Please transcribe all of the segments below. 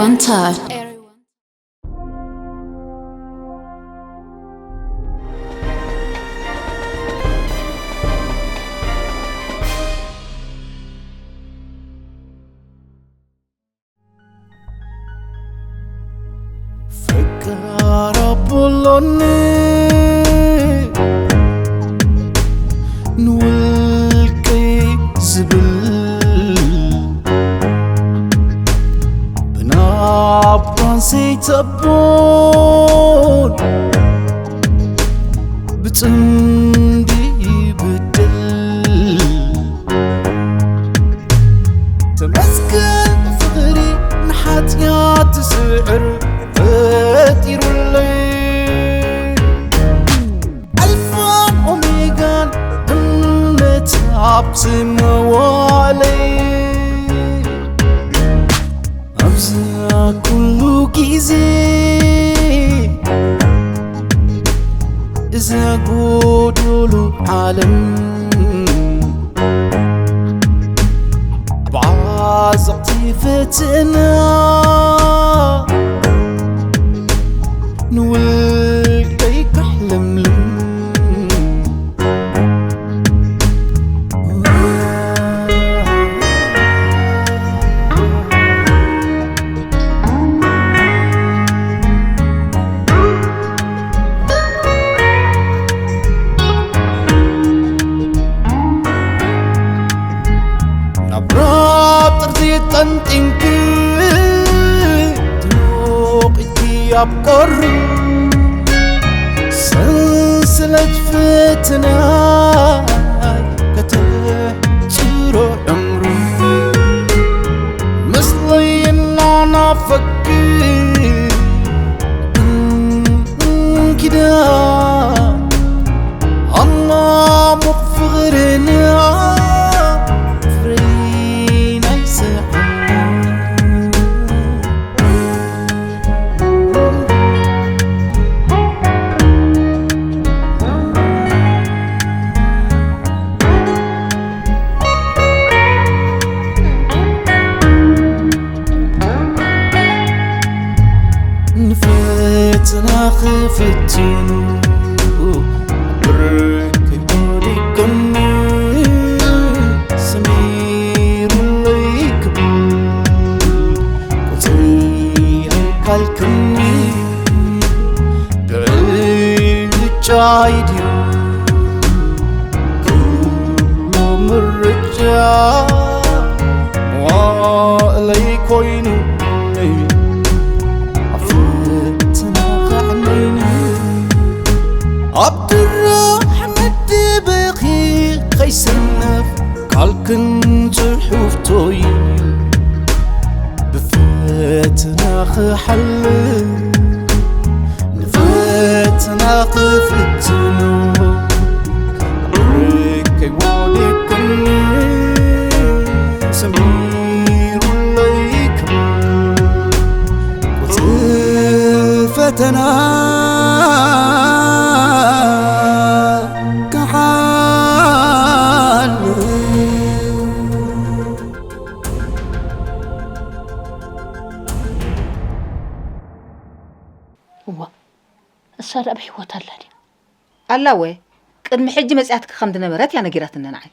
Enter. ፈቃር ኣቦሎኒ ንውልቀይ ዝብል ብናባን ዘይተቦን ብጽምዲ ይብድል። ተመስገን ፍቕሪ ንሓጢኣት ዝስዕር ፈጢሩለይ። ኣልፋን ኦሜጋን እምነት ኣብ ዝመዋለይ። ኣብዚ ኩሉ ግዜ እዛ ጎዶሎ ዓለም ብዓዘቕቲ ፈተና ንውልቀይ ካሕለምልም። ናብ ራብ ጥርዚ ጠንጢንኪ ትሞቒኪ ኣብ ቁሪ ሰንሰለት ፈተና ከተሕጽሮ ዕምሩ ምስለይ እናናፈኪ እንኪዳ ኣማሙቕ ፍቕርና ፍሬ ናይ ስሕና። ንፈተና ክፍትኑ ብርከይ ወዲቀኒ ሰሚሩለይ ክብል ቁፅሪ ኣይካልክኒ ብዕጫይ ድዩ ኩሉ ምርጫ መዋእለይ ኮይኑ ኣብ ፈተና ከዕነይኒ ኣብ ድራሕ መደበኺ ከይሰነፍ ቃልክን ጽሑፍቶይ ብፈተና ክሓልፍ ንፈተና ክፍትኑ ርከይ ወዲቅኒ ሰሚሩለይ ክብል ቁጽሪ ፈተና ክሓልፍ። እዋ፣ እሳ ደኣ ብሕይወት ኣላ ድያ? ኣላ እወ፣ ቅድሚ ሕጂ መጺኣትኪ ከም ዝነበረት እያ ነጊራትኒ ንዓይ።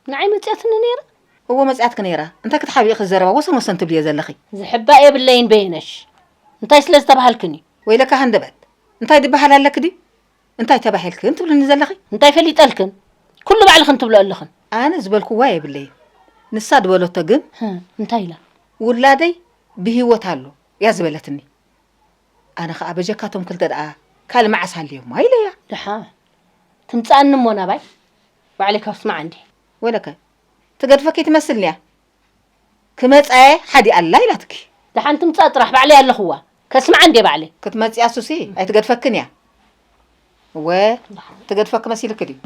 ንዓይ መጺኣትኒ ነይራ? እወ መጺኣትኪ ነይራ። እንታይ ክትሓብኢ ኢኺ ዘረባ ወሰን ወሰን ትብልዮ ዘለኺ? ዝሕባእ የብለይን በየነሽ። እንታይ ስለ ዝተባሃልክን እዩ? ወይለካ ሃንደበት። እንታይ ዝበሃል ኣለኪ ድዩ? እንታይ ተባሂልክን ትብልኒ ዘለኺ? እንታይ ፈሊጠልክን? ኩሉ ባዕልኽን ትብልኦ ኣለኽን። ኣነ ዝበልክዋ የብለይን። ንሳ ዝበለቶ ግን ህም፣ እንታይ ኢላ? ውላደይ ብህይወት ኣሎ እያ ዝበለትኒ። ኣነ ኸኣ በጀካቶም ክልተ ደኣ ካልእ መዓስ ሃልዮማ ኢለያ። ደሓን ትምጻኣኒ እሞ ናባይ ባዕለይ ካብ ስማዓ እንዴ። ወለከ ትገድፈኪ ትመስልንያ። ክመጻየ ሓዲ ኣላ ኢላትኪ። ደሓን ትምጻእ ጥራሕ ባዕለይ ኣለኽዋ። ከስምዓ እንዴ ባዕለይ። ክትመጽያ ሱሲ ኣይትገድፈክን እያ። እወ ትገድፈኪ መሲልኪ ድዩ?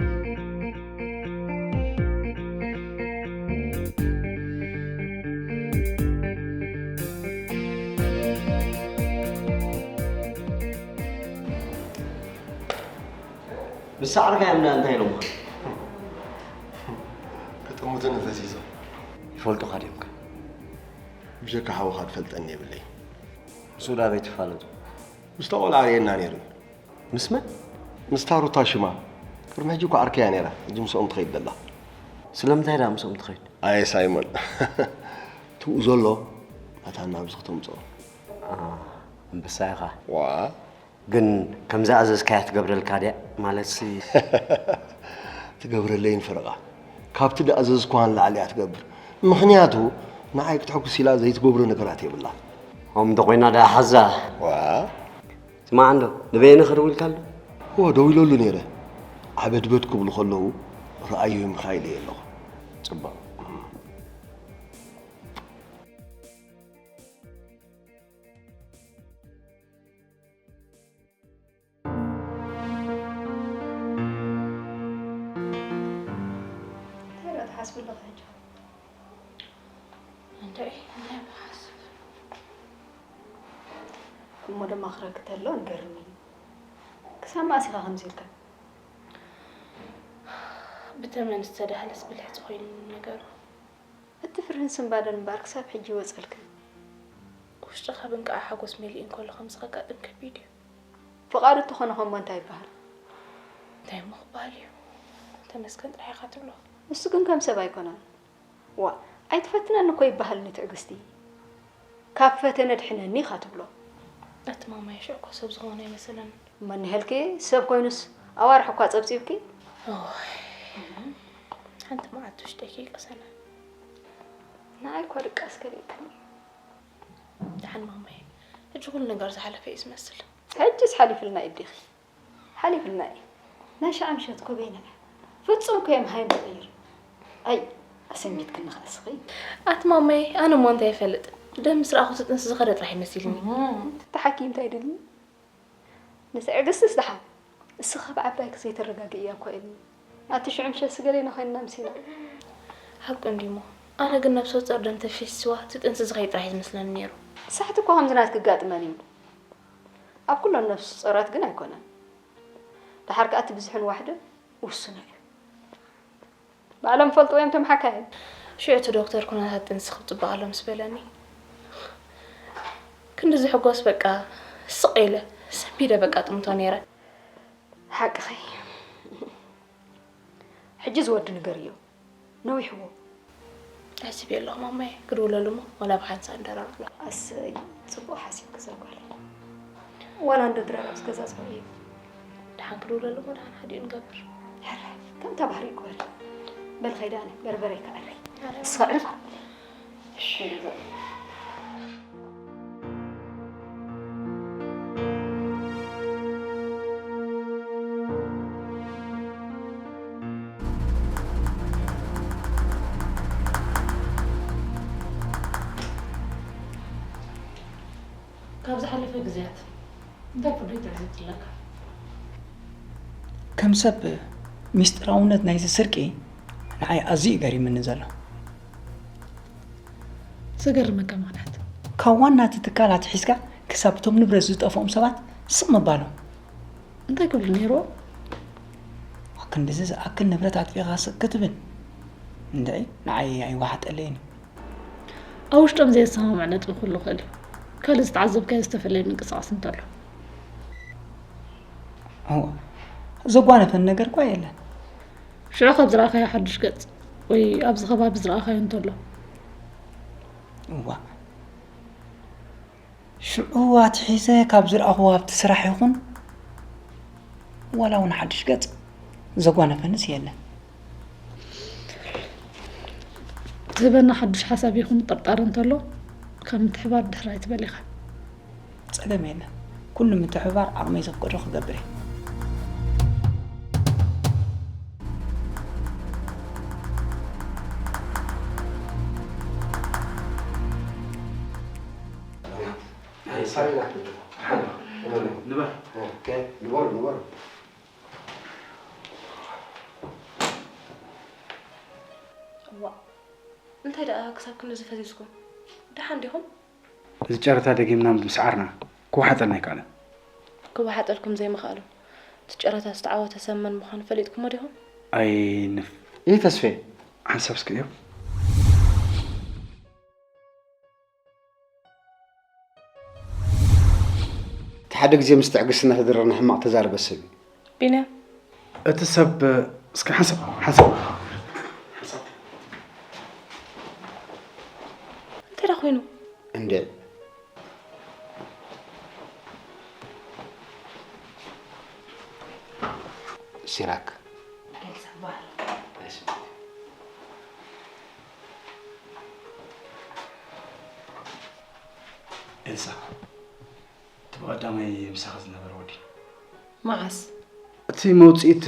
ምስ ሰዓርካዮም ደኣ እንታይ ኢሎምኻ? ክጥምቱኒ ፈሲሶም። ይፈልጡኻ ድዮም ከ? ብጀካ ሓውኻ ትፈልጠኒ የብለይ። ሱዳ ቤት ይፋለጡ። ምስታ ቆልዓ ርእየና ነይሩ። ምስ መን? ምስታ ሩታ ሽማ። ቅድሚ ሕጂ እኮ ዓርከያ ነይራ። ሕጂ ምስኦም ትኸይድ ዘላ። ስለምንታይ ደኣ ምስኦም ትኸይድ? ኣየ ሳይሞን። ትብኡ ዘሎ ናታ ናብዚ ክተምጽኦ። ኣንበሳ ኢኻ። ዋ። ግን ከም ዝኣዘዝካያ ትገብረልካ ድያ? ማለትሲ ትገብረለይን ፈረቓ። ካብቲ ዝኣዘዝኳ ንላዕሊ እያ ትገብር። ምኽንያቱ ንዓይ ክትሕጉስ ኢላ ዘይትገብሮ ነገራት የብላ። ከምኡ እንተኾይና ደኣ ሓዛ። ዋ። ስማዕ እንዶ፣ ንበየነ ከደውልካሉ? እወ፣ ደዊለሉ ነይረ። ዓበድበድ ክብሉ ከለዉ ረኣዮም ኢኻ ኢለዮ ኣለኹ። ጽቡቕ። እንታይ ደኣ ትሓስቢ ኣለኺ ሕጂ? እንታይ እንታይ ክሓስብ? እሞ ድማ ክረክ ተሎ ንገርኒ። ክሳብ መኣስ ኢኻ ከምዚ ኢልካ? ብተመን ዝተዳህለስ ብልሕፂ ኮይኑኒ ነገሩ። እቲ ፍርህን ስንባደን እምበኣር ክሳብ ሕጂ ይወፀልክን። ውሽጥኻ ብእንቃዓ ሓጎስ መሊኡ እንከሎ ከምዚ ከጋጥም ከቢድ እዩ። ፍቓዱ እንተኾነ ኸሞ እንታይ ይበሃል? እንታይ እሞ ክበሃል እዩ? ተመስገን ጥራሕ ኢኻ ትብሎ። እሱ ግን ከም ሰብ ኣይኮነን። ዋ፣ ኣይትፈትነኒ እኮ ይበሃል ንትዕግስቲ። ካብ ፈተነ ድሕነኒ ኢኻ ትብሎ። ኣቲ ማማየ ሽዑ እኮ ሰብ ዝኾነ ኣይመሰለንን። መን ይሀልኪ ሰብ ኮይኑስ ኣዋርሕ እኳ ጸብጺብኪ። ኦይ፣ ሓንቲ መዓልቲ ውሽጠይ ከይቀሰነ። ንዓይ እኳ ድቃስ ከሊእክኒ። ደሓን ማማየ፣ ሕጂ ኩሉ ነገር ዝሓለፈ እዩ ዝመስል። ሕጂስ ሓሊፍልና እዩ ዲኺ? ሓሊፍልና እዩ። ናይ ሸዓ ምሸት ኮበይና እያ። ፍጹም እኮ እየ ምሃይም ዝቕይር። ኣይ፣ ኣሰሚትክኒ ኸኣ እስኺ። ኣቲ ማማየ፣ ኣነ እሞ እንታይ ይፈልጥ? ደም ምስ ረኣኹ እቲ ጥንሲ ዝኸደ ጥራሕ ይመሲልኒ። እም፣ እቲ ሓኪም እንታይ ይደሊ? ንትዕግስትስ ደሓን። እስኺ ካብ ዓባይኪ ዘይተረጋግእያ እኮ ኢልኒ። ኣቲ ሽዑ ምሸትስ ገሌና ኮይንና ምሲና። ሓቁ እንድዩሞ። ኣነ ግን ነብሰ ጾር ደም ተፊስዋ፣ እቲ ጥንሲ ዝኸይድ ጥራሕ እዩ ዝመስለኒ ነይሩ። ሳሕቲ እኮ ከምዚ ናትኪ ክጋጥመን እዩ። ኣብ ኩለን ነፍሲ ጾራት ግን ኣይኮነን። ደሓር ከኣ እቲ ብዝሕን ዋሕድን ውሱን እዩ። ባዕሎም ፈልጥዎ እዮም እቶም ሓካይም። ሽዑ እቲ ዶክተር ኩነታት ጥንሲ ክጽበቐሎም ምስ በለኒ፣ ክንዲ ዝሕጎስ በቃ ስቕ ኢለ፣ ሰንቢደ በቃ ጥምቶ ነይረ። ሓቅኺ። ሕጂ ዝወዲ ንገርዮ። ነዊሕዎ። ኣሕሲበ ኣለኹ ማማየ፣ ክድውለሉ እሞ ዋላ ብሓንሳእ ንደራረበሉ። ኣሰይ፣ ጽቡቕ ሓሲብኪ እዛ ጓለይ። ዋላ እንዶ ድራር ኣብዚ ገዛ ዝኸው እዩ። ደሓን ክድውለሉ እሞ ደሓን ሓዲኡ ንገብር። ሕራይ፣ ከምታ ባህሪ ይግበር። በል ኸይደ ኣነ በርበረ ይከኣለይ። ሕራይ። ንስኻ ዕርፍ። እሺ። ካብ ዝሓለፈ ግዜያት እንታይ ፍርዲ ትዕዝብቲ ኣለካ? ከም ሰብ፣ ሚስጥራውነት ናይዚ ስርቂ ንዓይ ኣዝዩ እዩ ገሪምኒ ዘሎ። ዘገርመካ ምኽንያት? ካብ ዋና እቲ ትካል ኣትሒዝካ ክሳብ እቶም ንብረት ዝጠፍኦም ሰባት ስቕ ምባሎም። እንታይ ክብሉ ነይርዎም? ክንድዚ ዝኣክል ንብረት ኣጥፊእኻ ስቕ ክትብል? እንድዒ፣ ንዓይ ኣይወሓጠለይን እዩ። ኣብ ውሽጦም ዘየሰማምዕ ነጥቢ ክህሉ ይኽእል እዩ። ካልእ ዝተዓዘብካዮ ዝተፈለየ ምንቅስቓስ እንተሎ? እወ፣ ዘጓነፈኒ ነገር እኳ የለን። ሽዑ ካብ ዝረኣኻዮ ሓድሽ ገጽ ወይ ኣብዚ ከባቢ ዝረኣኻዮ እንተሎ? እዋእ፣ ሽዑ ኣትሒዘ ካብ ዝረኣኽዎ ኣብቲ ስራሕ ይኹን ዋላ እውን ሓድሽ ገጽ ዘጓነፈንስ የለን። ትህበና ሓድሽ ሓሳብ ይኹን ጥርጣረ እንተሎ ካብ ምትሕባር ድሕር ኣይትበል ኢኻ። ጸገም የለን። ኩሉ ምትሕብባር ዓቕመይ ዘፍቀዶ ክገብር እየ። ንበር። ንበሩ፣ ንበሩ። እዋእ፣ እንታይ ደኣ ክሳብ ክንድዚ ፈዚዝኩም? ደሓን ዲኹም? እዚ ጨረታ ደጊምና ምስዓርና ክወሓጠልና ኣይከኣለን። ክወሓጠልኩም ዘይምኽኣሉ፣ እቲ ጨረታ ዝተዓወተ ሰብ መን ምዃኑ ፈሊጥኩሞ ዲኹም? ኣይንፍ-፣ ይህ ተስፌ። ሓንሳብ እስከ እዮ። ሓደ ግዜ ምስ ትዕግስትና ተደረርና ሕማቕ ተዛረበ ሰብ እዩ። ቢንያም። እቲ ሰብ፣ እስኪ ሓንሳብ፣ ሓንሳብ፣ ሓንሳብ። እንታይ ደኣ ኮይኑ? እንዴ። ሲራክ። ኤልሳ በሃል። እሺ። ኤልሳ፣ እቲ ብቐዳማይ ምሳኺ ዝነበረ ወዲ። መዓስ? እቲ መውፅኢት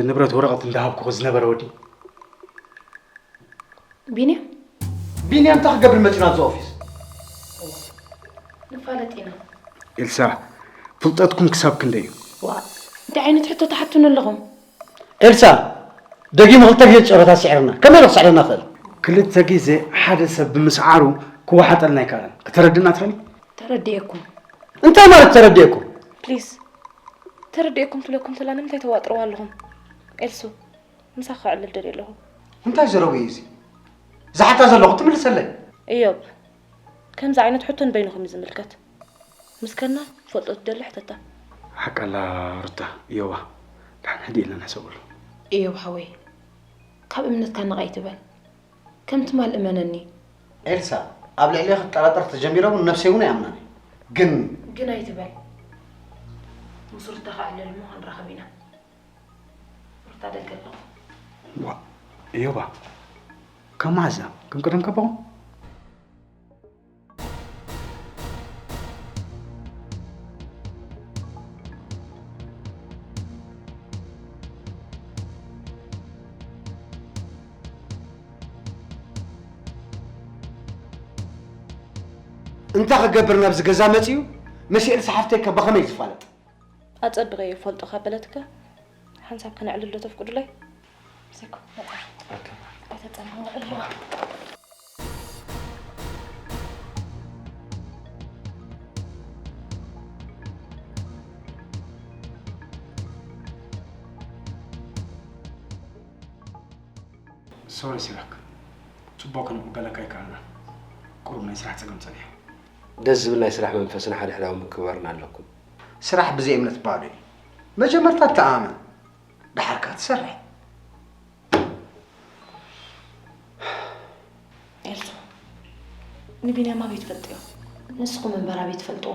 ንብረት ወረቐት እንዳሃብኩኺ ዝነበረ ወዲ። ቢንያም? ቢንያም እንታይ ክገብር መፂኡ ናብዚ ኦፊስ? ንፋለጥ ኢና። ኤልሳ፣ ፍልጠትኩም ክሳብ ክንደይ እዩ? ዋ፣ እንታይ ዓይነት ሕቶ ትሓቱኒ ኣለኹም? ኤልሳ፣ ደጊሙ ክልተ ግዜ ጨረታ ስዒርና። ከመይ ኢሉ ክስዕረና ይኽእል? ክልተ ግዜ ሓደ ሰብ ብምስዓሩ ክወሓጠልና ኣይከኣለን። ከተረድእና ትኽእሊ? ተረዲኤኩም። እንታይ ማለት ተረዲኤኩም? ፕሊዝ፣ ተረዲኤኩም ትብለኩም ተላ ንምንታይ ተዋጥርዋ ኣለኹም? ኤልሱ፣ ምሳኻ ክዕልል ደልየ ኣለኹ። እንታይ ዘረቡ እዩ እዚ? ዝሓታ ዘለኹ ትምልሰለይ። እዮብ፣ ከምዚ ዓይነት ሕቶ ንበይንኹም እዩ ዝምልከት። ምስ ከና ትፈልጦ ትደሊ ሕተታ። ሓቃላ ሩታ፣ እዮባ፣ ደሓን ሕዲ ኢልና ንሕሰበሉ። እዮብ ሓወይ፣ ካብ እምነትካ ነቕ ኣይትበል። ከም ትማል እመነኒ። ኤልሳ፣ ኣብ ልዕሊ ክትጠራጠር ተጀሚሮም ነብሰይ እውን ኣይኣምናን እየ። ግን ግን ኣይትበል። ምስ ሩታ ከዕልል እሞ ክንራኸብ ኢና። ሩታ ደገ ኣለኹ። ዋ፣ እዮባ፣ ካብ መዓዝ ከም ቅድም ከበኹም? እንታይ ክገብር ናብዚ ገዛ መጺኡ? ምስ ኤልሳ ሓፍተይ ከ ብኸመይ ዝፋለጥ? ኣጸብቐ እየ እፈልጦ ካብ በለትካ፣ ሓንሳብ ከነዕልል ዶ ተፍቅዱለይ? ሴኮ፣ መጣ። ኦኬ። ኣይተጸንዑ፣ ኣለዋ። ሶሪ ሲራክ፣ ጽቡቕ ክንቅበለካ ኣይከኣልናን። ቁሩብ ናይ ስራሕ ጸገም ጸኒሑ። ደስ ዝብል ናይ ስራሕ መንፈስን ሓድሕዳዊ ምክብባርን ኣለኩም። ስራሕ ብዘይ እምነት ባዶ እዩ። መጀመርታ ተኣማመን፣ ደሓር ከኣ ትሰርሕ። ኤልሱ፣ ንቢንያም ኣበይ ትፈልጥዮ? ንስኹም እምበር ኣበይ ትፈልጥዎ?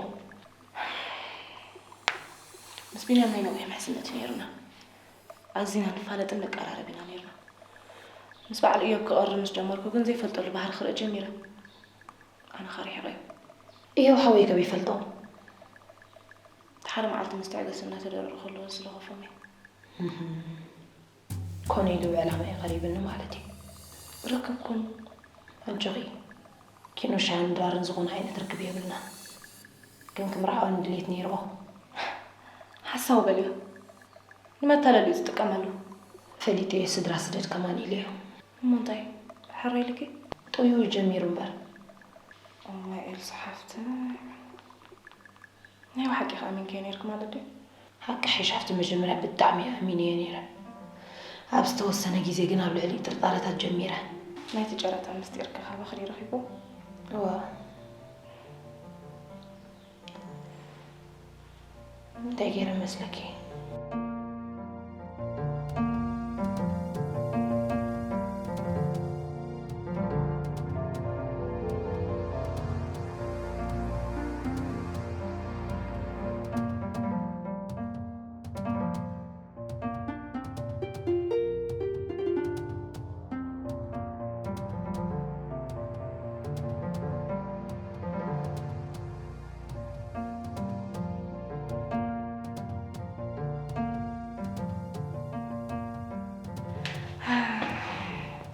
ምስ ቢንያም ናይ ነዊሕ ምሕዝነት ነይሩና። ኣዚና ንፋለጥን ንቀራረብ ኢና ነይርና። ምስ በዓል እዮብ ክቐርብ ምስ ጀመርኩ ግን ዘይፈልጠሉ ባህሪ ክርኢ ጀሚረ። ኣነ ኸሪሕቐዮ። እዮብ ሓወይ ከመይ ይፈልጦ? እቲ ሓደ መዓልቲ ምስ ትዕግስቲ እናተደረሩ ከለዉ ዝረኸፎም እየ። እህም። ኮነ ኢሉ ብዕላማ እዩ ቀሪብኒ ማለት እዩ። ረከብኩም። ኣጆኺ፣ ኪኖ ሻሂን ድራርን ዝኾነ ዓይነት ርክብ የብልናን። ግን ክምርዓወኒ ድሌት ነይርዎ። ሓሳዊ በልዮ። ንመታለሊ እዩ ዝጥቀመሉ። ፈሊጠዮ፣ ስድራ ስደድ ከማን ኢለዮ። እሞ እንታይ? ሕራይ ኢልኪ? ጥውይውይ ጀሚሩ እምበር። እዋይ ኤልሳ ሓፍተይ። ናይ ብሓቂ ከ ኣሚንክዮ ነይርኪ ማለት ድዩ? ሓቂ ሓይሽ ኣብቲ መጀመርያ ብጣዕሚ ኣሚነዮ ነይረ። ኣብ ዝተወሰነ ግዜ ግን ኣብ ልዕሊኡ ጥርጣረታት ጀሚረ። ናይቲ ጨረታ ምስጢር ከ ካባኺ ድዩ ረኺብዎ? እወ። እንታይ ገይረ መስለኪ?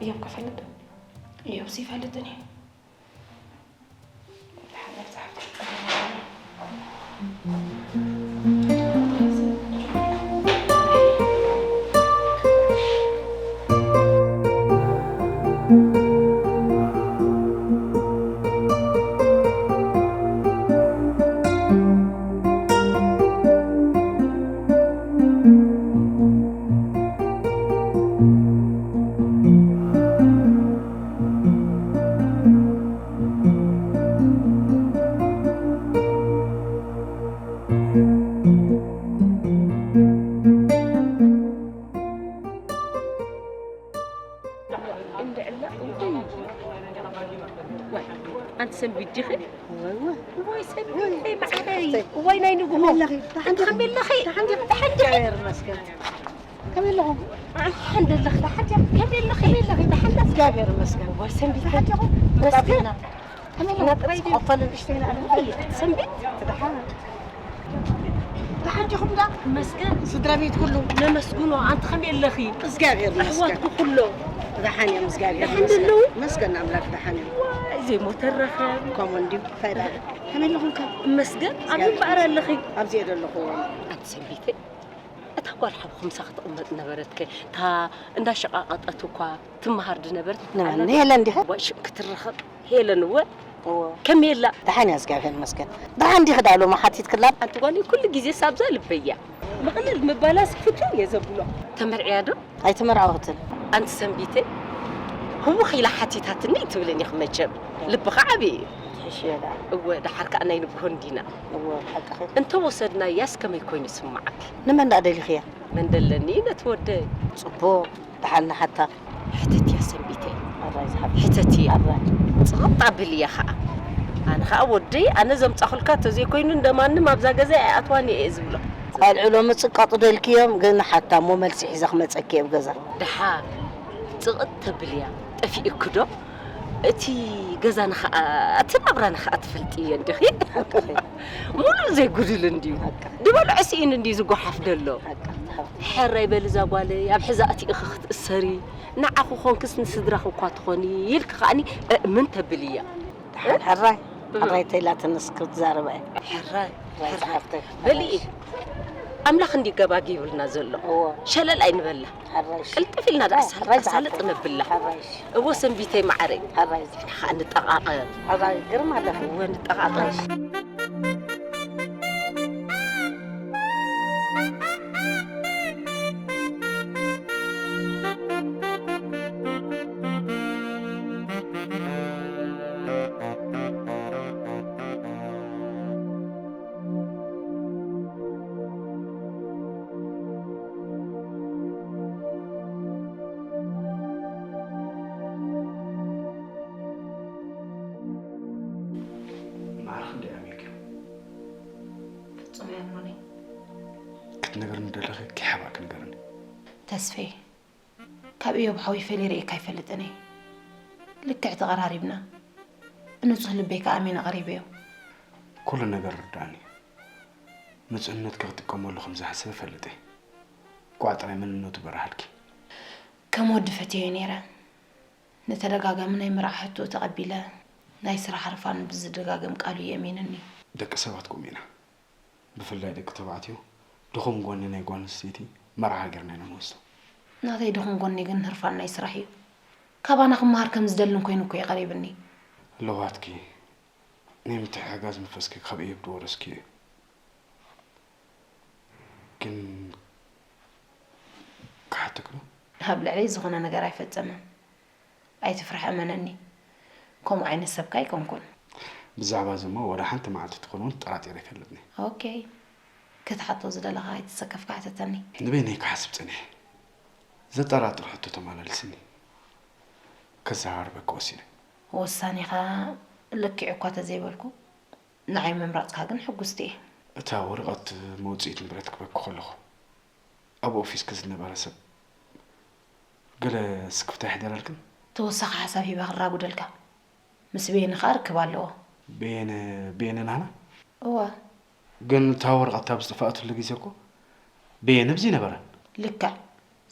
እዮብ ከፈልጥ? እዮብስ ይፈልጥን እዩ። እንድዕላ እውይ። ዋይ፣ ኣንቲ ሰንቢት ዲኺ? እዋይ፣ እዋይ። እዋይ ሰንቢት፣ እይ መዓረይ። እዋይ ናይ ንግሆ። ከመይ ኣለኺ? ደሓን ዲኺ? ከመይ ኣለኺ? ደሓን ዲኺ? ደሓን ዲኺ? እግዚኣብሔር ይመስገን። ከመይ ኣለኹም? ደሓን ደለኺ? ደሓን ዲኺ? ከመይ ኣለኺ? ከመይ ኣለኺ? ደሓን ዲኺ? እግዚኣብሔር ይመስገን። እዋይ ሰንቢት። ደሓን ዲኹም? መስገን። ከመይ ኣለኹም? ጥራይ ድዩ? ቆፈል ንእሽተይ ንዕልል። እዋይ ሰንቢት። ደሓን። ደሓን ዲኹም ዳ? መስገን። ስድራ ቤት ኩሉ? ነመስግኖ። ኣንቲ ከመይ ኣለኺ? እግዚኣብሔር ይመስገን። ኣሕዋትኩ ኩሎ? ደሓን እዮም፣ እግዚኣብሔር ደሓን ይመስገን። ደለዉ? መስገን ኣምላኽ ደሓን እዮም። ዋይ፣ ዘይሞተ ረኸብ። ከምኡ እንድዩ፣ እንታይ ደኣ? ከመይ ኣለኹም ከ? መስገን። ኣበይ እግዚኣብሔር እምበኣር ኣለኺ? ኣብዚ እየ ዘለኹ። ኣንቲ ሰንቢተይ፣ እታ ጓል ሓብኹምሳ ክትቕመጥ ነበረትከ? እታ እንዳሸቓቐጠት እኳ ትመሃር ድነበረት? ንመን? ኣላ ንሄለን ዲኻ? ዋይ፣ ሽም ክትረኸብ። ሄለን እወ። እወ። ከመይ ኣላ? ደሓን እያ፣ እግዚኣብሔር ይመስገን። ደሓን ዲኺ ደኣ ሎሚ ሓቲትክላ? ሓንቲ ጓል ኩሉ ግዜ ሳብዛ ልበያ። ምቕልል ምባላስ ፍትው እየ ዘብሎ። ተመርዕያ ዶ? ኣይተመርዓወትን። ኣንቲ ሰንቢተይ፣ ህውኽ ኢላ ሓቲታትኒ ትብልን ኢኺ መቸም። ልብኻ ዓቢ እዩ። ትሕሽ እየ ደኣ። እወ፣ ደሓር ከኣ ናይ ንግሆ እንዲና። እወ፣ ሓቅኺ። እንተ ወሰድናያስ ከመይ ኮይኑ ይስምዓኪ? ንመን ደኣ ደሊኽያ? መን ደለኒ ነቲ ወደይ? ጽቡቕ። ደሓን ንሓታ። ሕተትያ ሰንቢተይ። ኣራይ ዝሓፍ። ሕተትያ። ኣራይ። ጽቕጥ ኣብልያ ኸኣ። ኣነ ኸኣ ወደይ ኣነ ዘምጻኹልካ ተዘይኮይኑ እንደማንም ኣብዛ ገዛ ኣይኣትዋን እየ ዝብሎ። ቃልዑ ሎሚ ጽቃጡ ደልክዮም፣ ግን ሓታ እሞ መልሲ ሒዘ ክመጸኪ እየ ኣብ ገዛ። ደሓ ጽቕጥ ተብልያ። ጠፊእኪ ዶ? እቲ ገዛና ኸኣ፣ እቲ ናብራና ኸኣ ትፈልጥዮ እንዲኺ? ሓቅኺ። ሙሉእ ዘይጉድል እንድዩ። ሓቅኺ። ድበልዖ ስኢኑ እንድዩ ዝጓሓፍ ደሎ። ሓቅኺ፣ ሓቅኺ። ሕራይ በሊ እዛ ጓለይ፣ ኣብ ሕዛእቲ ኢኺ ክትእሰሪ። ንዓኺ ኾንክስ ንስድራኺ እኳ ትኾኒ ኢልኪ ከኣኒ እእምን ተብልያ። ደሓን ሕራይ፣ እህ? ሕራይ ተይላትንስ ክትዛረባ እየ። ሕራይ፣ ሕራይ ሕራይ። ዝሓፍተይ። በሊ፣ ኣምላኽ እንዲ ገባጊ ይብልና ዘሎ። እዎ። ሸለል ኣይንበላ። ሕራይሽ። ቅልጥፍ ኢልና ደኣ ሕራይ፣ ሳልጥ፣ ሕራይ ሳልጥ ዝሓፍተይ። ነብላ። ሕራይሽ። እዎ ሰንቢተይ መዓረይ። ሕራይ። ንኻ ንጠቓቐ። ሕራይ ግርም ኣለኺ። እዎ ንጠቓቐ። ማዕረ ክንደይ ኣሚርኪ? ፍጹም ኣየምኖን እየ። ክትነግርኒ ደለኺ ከይሓባእኪ ንገርኒ። ተስፌ፣ ካብ እዮብ ሓወይ ፈልየ ርእየካ ኣይፈልጥን እየ። ልክዕ ተቐራሪብና። ብንጹህ ልበይ ከኣ ኣሚነ ቀሪበዮ። ኩሉ ነገር ርዳእኒ። ንጹህነትኪ ክጥቀመሉ ከም ዝሓስበ እፈልጥ እየ። ቋዕ ጥራይ መንነቱ በርሃልኪ። ከም ወዲ ፈትየዮ ነይረ። ንተደጋጋሚ ናይ መርዓ ሕቶኡ ተቐቢለ፣ ናይ ስራሕ ህርፋን ብዝደጋገም ቃሉ የእሚንኒ። ደቂ ሰባት ከምኡ ኢና። ብፍላይ ደቂ ተባዕትዮ፣ ድኹም ጎኒ ናይ ጓል ኣንስተይቲ መርዓ ጌርና ኢና ንወስዶ። ናተይ ድኹም ጎኒ ግን ህርፋን ናይ ስራሕ እዩ። ካባና ክመሃር ከም ዝደልን ኮይኑ እኮ እዩ ቀሪብኒ። ኣለዋትኪ፣ ናይ ምትሕግጋዝ መንፈስኪ ካብ እዮብ ዝወረስክዮ እዩ። ግን ክሓተኪ ዶ? ኣብ ልዕለይ ዝኾነ ነገር ኣይፈጸመን። ኣይትፍራሕ፣ እመነኒ። ከምኡ ዓይነት ሰብካ ኣይኮንኩን። ብዛዕባ እዚ እሞ ወላ ሓንቲ መዓልቲ ትኹን እውን ተጠራጢረ ኣይፈልጥን እየ። ኦኬ። ክትሓቶ ዝደለኻ ኣይተሰከፍካ ሕተተኒ። ንበይነይ ክሓስብ ጸኒሐ። ዘጠራጥር ሕቶ ተመላሊስኒ። ከዘራርበኪ ወሲነ። ውሳኔኻ ልክዕ እኳ ተዘይበልኩ፣ ንዓይ ምምራጽካ ግን ሕጉስቲ እየ። እታ ወረቐት መውጽኢት ንብረት ክበኪ ከለኹ፣ ኣብ ኦፊስኪ ዝነበረ ሰብ ገለ ስክፍታ የሕደረልክን? ተወሳኺ ሓሳብ ሂበ ክራጉደልካ። ምስ በየነ ኸኣ ርክብ ኣለዎ። በየነ፣ በየነ ናህና? እወ። ግን እታ ወረቐት ኣብ ዝጠፍኣትሉ ግዜ እኮ በየነ ኣብዚ ኣይነበረን። ልክዕ።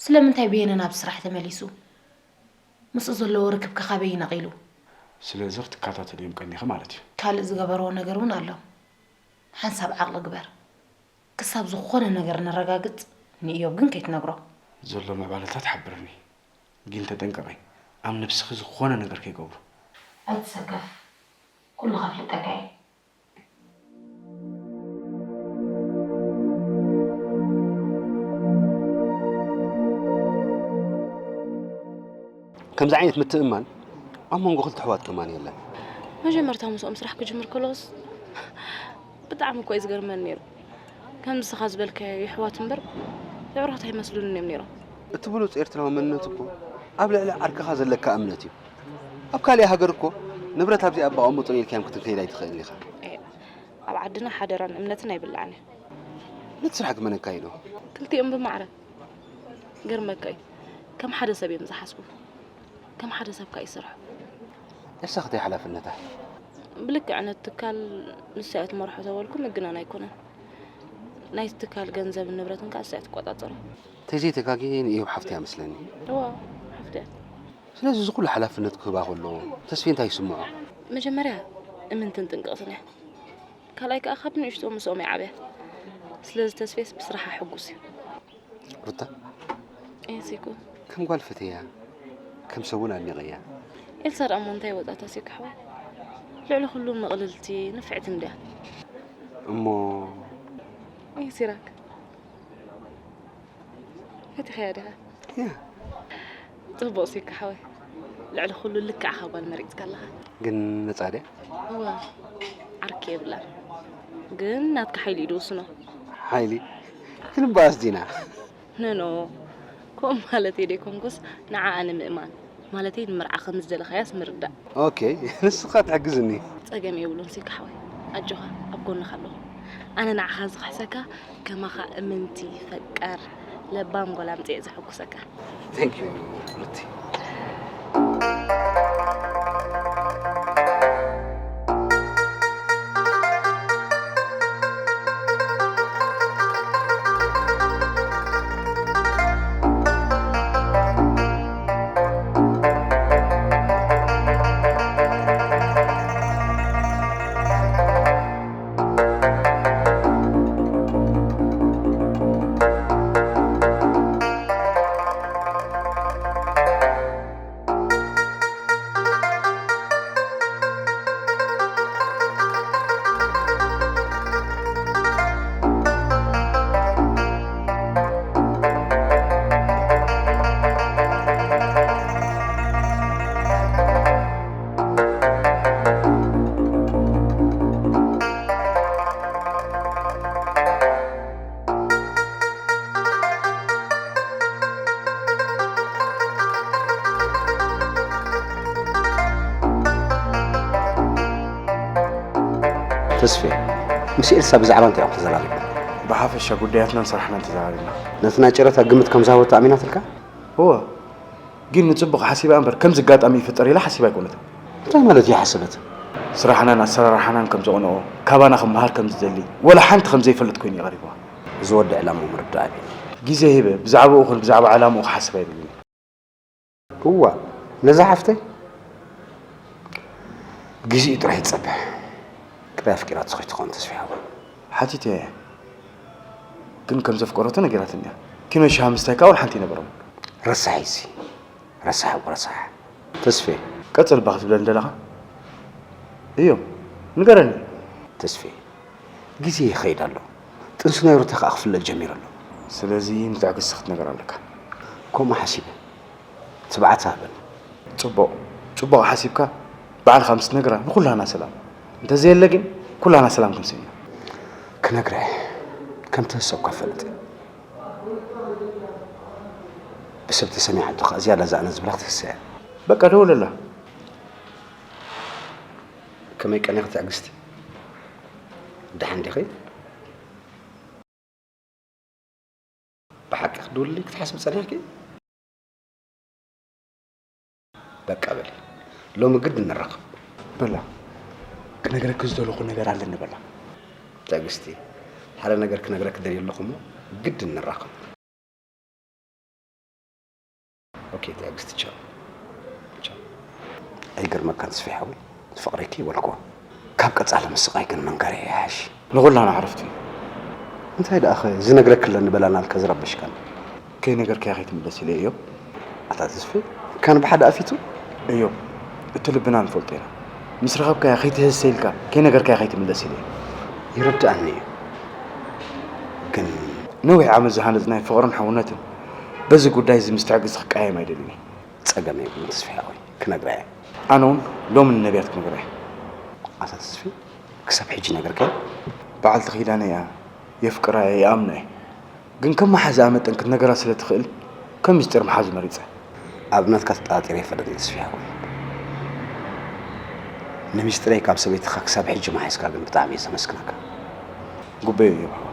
ስለምንታይ በየነ ናብ ስራሕ ተመሊሱ? ምስኡ ዘለዎ ርክብ ከ ካበይ ነቒሉ? ስለዚ ክትከታተልዮም ቀኒኺ ማለት እዩ። ካልእ ዝገበርዎ ነገር እውን ኣሎ። ሓንሳብ ዓቕሊ ግበር። ክሳብ ዝኾነ ነገር ነረጋግጽ፣ ንእዮብ ግን ከይትነግሮ። ዘሎ ምዕባለታት ሓብርኒ። ግን ተጠንቀቒ። ኣብ ነብስኺ ዝኾነ ነገር ከይገብሩ። ኣይትሰከፍ። ኩሉ ከፍልጠካ እየ። ከምዚ ዓይነት ምትእምማን ኣብ መንጎ ክልተ ኣሕዋት ከማን የለን። መጀመርታ ምስኦም ስራሕ ክጅምር ከለኹስ ብጣዕሚ እኮ እዩ ዝገርመኒ ነይሩ። ከምዚ ንስኻ ዝበልካዮ የሕዋት እምበር የዕሩኽት ኣይመስሉንን እዮም ነይሮም። እቲ ብሉጽ ኤርትራዊ መንነት እኮ ኣብ ልዕሊ ዓርክኻ ዘለካ እምነት እዩ። ኣብ ካልእ ሃገር እኮ ንብረት ኣብዚኣ ኣባ ኣቐምጦ ኢልካዮም ክትከይድ ኣይትኽእልን ኢኻ። ኤእ፣ ኣብ ዓድና ሓደራን እምነትን ኣይብላዕን እዩ። ነቲ ስራሕ ግመነካ ኢሉ። ክልቲኦም ብማዕረ። ገርመካ እዩ። ከም ሓደ ሰብ እዮም ዝሓስቡ። ከም ሓደ ሰብ ከኣ ይሰርሑ። ኤልሳ ክትይ ሓላፍነታ? ብልክዕ ነቲ ትካል ንሳ እያ ትመርሖ ተበልኩ ምግናን ኣይኮነን። ናይቲ ትካል ገንዘብን ንብረትን ከኣ ንሳ እያ ትቆጻጸሮ። ተዘይተጋግየ ንእዮብ ሓፍቲ እያ መስለኒ። እዋ፣ ሓፍቲ እያ። ስለዚ እዚ ኩሉ ሓላፍነት ክህባ ከሎ ተስፌ እንታይ ይስምዖ? መጀመርያ እምንትን ጥንቅቕትን እያ። ካልኣይ ከኣ ካብ ንእሽቶ ምስኦም እያ ዓብያ። ስለዚ ተስፌስ ብስራሓ ሕጉስ እዩ። ሩታ፣ ኤንሲኩ። ከም ጓል ፈትያ፣ ከም ሰብ እውን ኣድኒቐያ። ኤልሳ ደኣ እሞ እንታይ ወጻታ ሲኩ ሓወይ? ልዕሊ ኩሉ ምቕልልቲ፣ ንፍዕቲ እንድያ። እሞ ኤንሲራክ፣ ፈቲኻያ ዲኻ? ያ። ጽቡቕ ሲኩ ሓወይ። ልዕሊ ኩሉ ልክዕኻ ጓል መሪጽካ ኣለኻ። ግን ነጻ ድያ? እዋ፣ ዓርኪ የብላን። ግን ናትካ ሓይሊ እዩ ድውስኖ። ሓይሊ? ክንበኣስ ዲና? ኖ፣ ኖ። ከምኡ ማለተይ ደይኮንኩስ፣ ንዓኣ ንምእማን። ማለተይ፣ ንመርዓ ከም ዝደለኻያስ ምርዳእ። ኦኬ፣ ንስኻ ትሕግዝኒ። ጸገም የብሉን ሲካ ሓወይ። ኣጆኻ፣ ኣብ ጎንኻ ኣለኹ። ኣነ ንዓኻ ዝኽሕሰካ፣ ከማኻ እምንቲ፣ ፈቃር፣ ለባም ጓል ኣምጺኤ ዘሐጉሰካ። Thank you ሩቲ። ተስፌ፣ ምስ ኤልሳ ብዛዕባ እንታይ ኢኹም ተዘራሪብኩም? ብሓፈሻ ጉዳያትናን ስራሕናን ተዘራሪብና። ነቲ ናይ ጨረታ ግምት ከም ዝሃበቶ ኣሚናትልካ? እወ፣ ግን ንጽቡቕ ሓሲባ እምበር ከምዚ ኣጋጣሚ ይፍጠር ኢላ ሓሲባ ኣይኮነትን። እንታይ ማለት እዩ ሓሰበት? ስራሕናን ኣሰራርሓናን ከም ዘቕንኦ፣ ካባና ክመሃር ከም ዝደሊ፣ ወላ ሓንቲ ከም ዘይፈልጥ ኮይኑ እዩ ቀሪብዋ። እዚ ወዲ ዕላምኡ ምርዳእ ኣብዩኒ። ግዜ ሂበ ብዛዕባኡ ኹን ብዛዕባ ዕላምኡ ክሓስብ ኣይደልን። እዋ፣ ነዛ ሓፍተይ ግዜኡ ጥራይ ትጸብሕ። ጥራይ ኣፍቂራቶ ከይትኸውን ተስፊ ሓወይ። ሓቲተያ እየ። ግን ከም ዘፍቀረቶ ነጊራትኒ እያ። ኪኖ ሻሂ ምስታይ ከኣ ወላ ሓንቲ ኣይነበሮምን። ረሳሕ እዚ። ረሳሕ እኮ ረሳሕ። ተስፌ። ቀጽል እባ ክትብለኒ ደለኻ? እዮ፣ ንገረኒ። ተስፌ፣ ግዜ ይኸይድ ኣሎ። ጥንሲ ናይ ሩታ ከኣ ክፍለጥ ጀሚሩ ኣሎ። ስለዚ ንትዕግስቲ ክትነግራ ኣለካ። ከምኡ ሓሲበ። ትብዓት ሃበኒ። ጽቡቕ፣ ጽቡቕ ሓሲብካ ባዕልኻ ምስ ትነግራ ንኹላና ሰላም። እንተዘየለ ግን ኩላና ሰላም ክንስእን ኢና። ክነግራ እየ። ከም ትህሰብ እኳ እፈልጥ እየ። ብሰብ ተሰሚዓቶ ከኣ ዝያዳ እዛ ኣነ ዝብላ ክትህሰ እያ። በቃ ደውለላ። ከመይ ቀኒኺ ትዕግስቲ? ደሓን ዲኺ? ብሓቂ ክትድውልለይ ክትሓስቢ ጸኒሕኪ? በቃ በሊ፣ ሎሚ ግድን ንራኸብ። በላ፣ ክነግረኪ ዝደለኹ ነገር ኣለኒ በላ። ትዕግስቲ፣ ሓደ ነገር ክነግረኪ ደልየ ኣለኹ እሞ ግድን ንራኸብ። ኦኬ ትዕግስቲ፣ ቻው። ቻው። ኣይገርመካን ተስፋይ ሓወይ፣ ፍቕረይኪ ይበልክዋ። ካብ ቀጻሊ ምስቓይ ግን መንገረይ ይሓይሽ። ንኹላና ዕረፍቲ እዩ። እንታይ ደኣ ኸ ዝነግረኪ ኣለኒ በላና ኢልካ ዝረበሽካኒ? ከይነገርካያ ከይትምለስ ኢለ እዮ። ኣታ ተስፋይ፣ ካን ብሓደ ኣፊቱ? እዮ፣ እቲ ልብና ንፈልጦ ኢና። ምስ ረኸብካያ ከይትህሰ ኢልካ ከይነገርካያ ከይትምለስ ኢለ እየ። ይርድኣኒ እዩ። ግን ነዊሕ ዓመት ዝሃነጽናዮ ፍቕርን ሕውነትን በዚ ጉዳይ እዚ ምስ ትዕግስቲ ክቀያየም ኣይደልን እየ። ጸገም የብሉን ተስፋይ ሓወይ፣ ክነግራ እየ። ኣነ እውን ሎሚ ንነብያት ክነግራ እየ። ኣታ ተስፋይ፣ ክሳብ ሕጂ ነግርካያ? በዓልቲ ኪዳነይ እያ፣ የፍቅራ እየ፣ ይኣምና እየ። ግን ከም መሓዝኣ መጠን ክትነግራ ስለ ትኽእል ከም ምስጢር ምሓዙ መሪጸ። ኣብ እምነትካ ተጠራጢረ ኣይፈልጥን ተስፍየ ሓወይ። ንሚስጥረይ ካብ ሰበይትኻ ክሳብ ሕጂ መሓዝካ ግን ብጣዕሚ እየ ዘመስግነካ። ጉበዮ እዩ ሓወይ።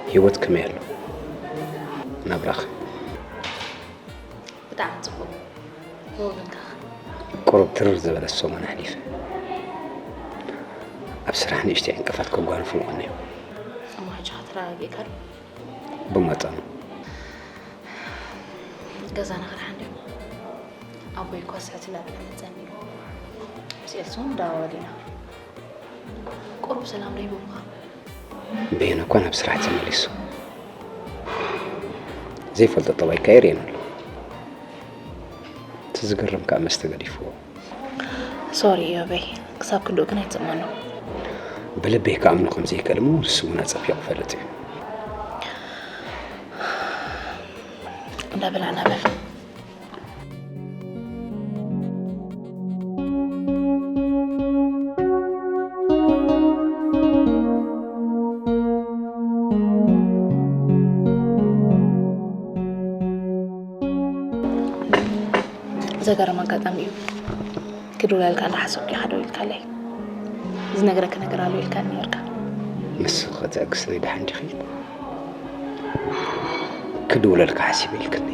ህይወት ከመይ ኣሎ? ናብራኸ? ብጣዕሚ ጽቡቕ። ብወገንካ ከ? ቁሩብ ትርር ዝበለት ሰሙን ኣሕሊፈ። ኣብ ስራሕ ንእሽተይ ዕንቅፋት ከጓንፉ ምቐነዩ። እሞ ሕጂ ኸ ተረጋጊእካ ዶ? ብመጠኑ። ገዛና ክርሓን ድዩ? ኣቦይ እኳ ስሕት እናበለ መጸኒ እዩ። ምስ ኤልሳ እውን ንደዋወል ኢና። ቁሩብ ሰላም ዶ ሂቦምኻ? በየነ እኳ ናብ ስራሕ ተመሊሱ። ዘይፈልጦ ጠባይካ የርእየኒ ኣሎ። እቲ ዝገርም ከኣ መስተ ገዲፍዎ። ሶሪ እዮበይ፣ ክሳብ ክንድኡ ግን ኣይትእመኖ። ብልበይ ክኣምኖ ከም ዘይክእል እሞ ንሱ እውን ኣጸቢቑ ይፈልጥ እዩ። እንዳ በላዕና በል። ዘገርም ኣጋጣሚ እዩ። ክድውለልካ እንዳሓሰብኩ ኢኻ ደው ኢልካለይ። ዝነግረካ ነገር ኣሎ ኢልካኒ ነይርካ። ንስኺ ትዕግስቲ ደሓን ዲኺ? ክድውለልካ ሓሲበ ኢልክኒ።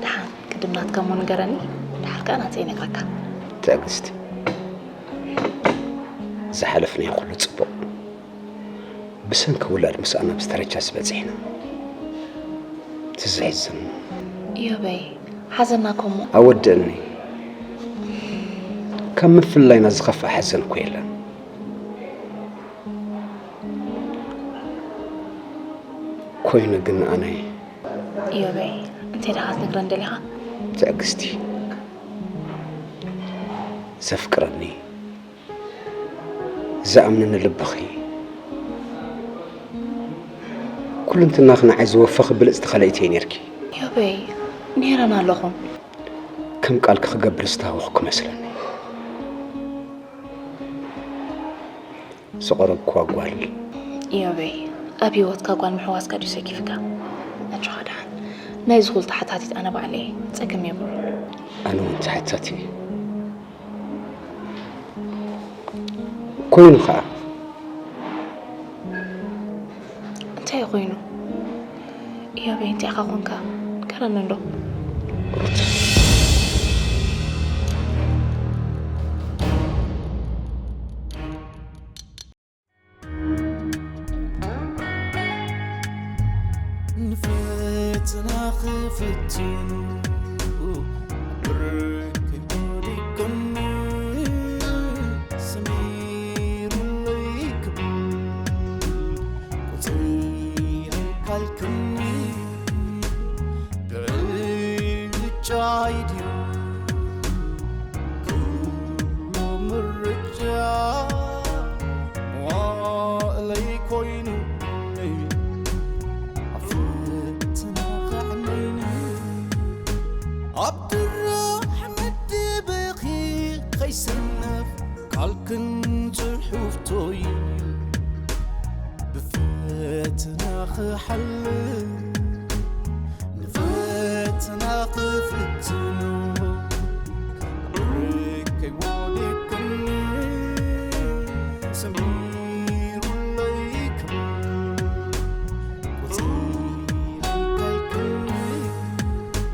ደሓን ቅድም ናትካ እሞ ንገረኒ፣ ደሓር ከኣ ናተይ እነግረካ። ትዕግስቲ፣ ዝሓለፍናዮ ኩሉ ጽቡቕ። ብሰንኪ ውላድ ምስኣን ኣብዚ ደረጃ ዝበጺሕና። እቲ ዘሕዝን። እዮበይ፣ ሓዘና እኮ እሞ። ኣወድእኒ። ካብ ምፍልላይና ዝኸፍእ ሓዘን እኮ የለን። ኮይኑ ግን ኣነ። እዮበይ፣ እንታይ ደኣ ክትነግረኒ ደሊኻ? ትዕግስቲ፣ ዘፍቅረኒ፣ ዝኣምነኒ ልብኺ፣ ኩልንትናኺ ንዓይ ዝወፈኺ ብልጽቲ ካልኣይቲ እየ ነርኪ። ዮበይ፣ ነይረን ኣለኹም። ከም ቃልኪ ክገብር ዝተሃወኽኩ መስለኒ። ዝቐረብክዋ ጓል። ዮበይ፣ ኣብ ህይወትካ ጓል ምሕዋስካ ድዩ ሰኪፍካ? ኣጆኻ ደሓን። ናይዚ ኩሉ ተሓታቲት ኣነ ባዕለይ እየ። ጸገም የብሉን። ኣነ እውን ተሓታቲ እየ። ኮይኑ ኸዓ እንታይ ኮይኑ? እዮበይ እንታይ ኢኻ ኮንካ? ንገረኒ እንዶ። ንፈተና ክፍትኑ ብርከይ ወዲቆም ሰሚሩለይ ክብል ቁፅሪ ካልክኒ ብዕጫይ ድዩ ኩሉ ምርጫ መዋእለይ ኮይኑ ኣብ ፈተና ከዕነይኒ ኣብ ድራሕ መድብኺ ከይሰነፍ ካልክን ጽሑፍቶይ ብፈተና ክሓልፍ ንፈተና ክፍትኑ ብርከይ